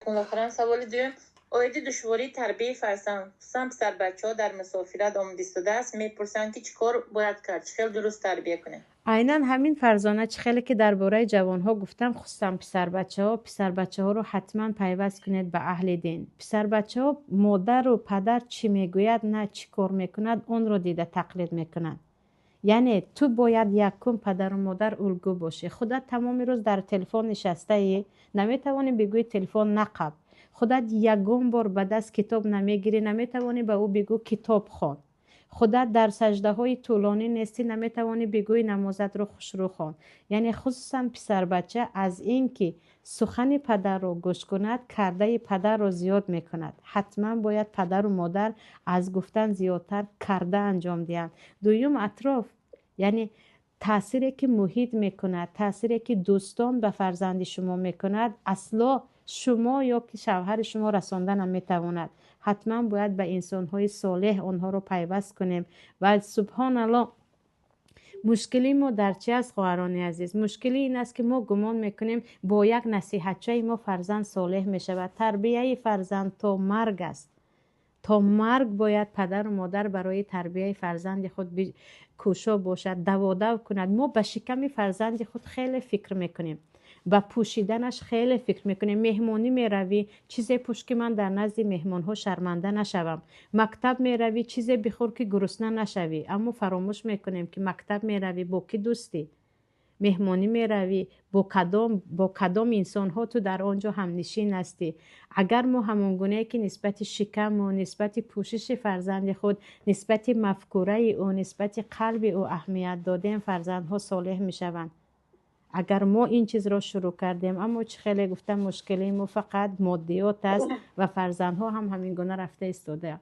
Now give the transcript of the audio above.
Акнун охиран саволи дуюм: оиди душвории тарбияи фарзанд, хусусан писарбачаҳо дар мусофират омада истодааст, мепурсанд, ки чӣ кор бояд кард, чӣ хел дуруст тарбия кунем? Айнан ҳамин, Фарзона, чӣ хеле ки дар бораи ҷавонҳо гуфтам, хусусан писарбачаҳо. Писарбачаҳоро ҳатман пайваст кунед ба аҳли дин. Писарбачаҳо модару падар чӣ мегӯяд, на чӣ кор мекунад, онро дида тақлид мекунанд. Яъне ту бояд якум падару модар улгӯ бошӣ. Худат тамоми рӯз дар телефон нишастаӣ, наметавонӣ бигӯӣ: «Телефон нақаб». Худат ягон бор ба даст китоб намегирӣ, наметавонӣ ба ӯ бигӯ: «Китоб хон». Худат дар саждаҳои тӯлонӣ нестӣ, наметавонӣ бигӯӣ: «Намозатро хушрӯ хон». Яъне хусусан писарбача аз ин ки сухани падарро гӯш кунад, кардаи падарро зиёд мекунад. Ҳатман бояд падару модар аз гуфтан зиёдтар карда анҷом диҳанд. Дуюм, атроф, яъне таъсире ки муҳит мекунад, таъсире ки дӯстон ба фарзанди шумо мекунад, асло шумо ё ки шавҳари шумо расонда наметавонад. Ҳатман бояд ба инсонҳои солеҳ онҳоро пайваст кунем. Ва субҳоналло, мушкилии мо дар чи аст, хоҳарони азиз? Мушкилӣ ин аст, ки мо гумон мекунем, бо як насиҳатчаи мо фарзанд солеҳ мешавад. Тарбияи фарзанд то марг аст. То марг бояд падару модар барои тарбияи фарзанди худ кӯшо бошад, даводав кунад. Мо ба шиками фарзанди худ хеле фикр мекунем, ба пӯшиданаш хеле фикр мекунем. Меҳмонӣ меравӣ, чизе пӯш, ки ман дар назди меҳмонҳо шарманда нашавам. Мактаб меравӣ, чизе бихӯр, ки гурусна нашавӣ. Аммо фаромӯш мекунем, ки мактаб меравӣ, бо кӣ дӯстӣ, меҳмонӣ меравӣ, бо кадом инсонҳо ту дар он ҷо ҳамнишин ҳастӣ. Агар мо ҳамон гунае ки нисбати шикаму нисбати пӯшиши фарзанди худ, нисбати мафкураи ӯ, нисбати қалби ӯ аҳамият додем, фарзандҳо солеҳ мешаванд, агар мо ин чизро шурӯъ кардем. Аммо чӣ хеле гуфтам, мушкилии мо фақат моддиёт аст ва фарзандҳо ҳам ҳамин гуна рафта истода.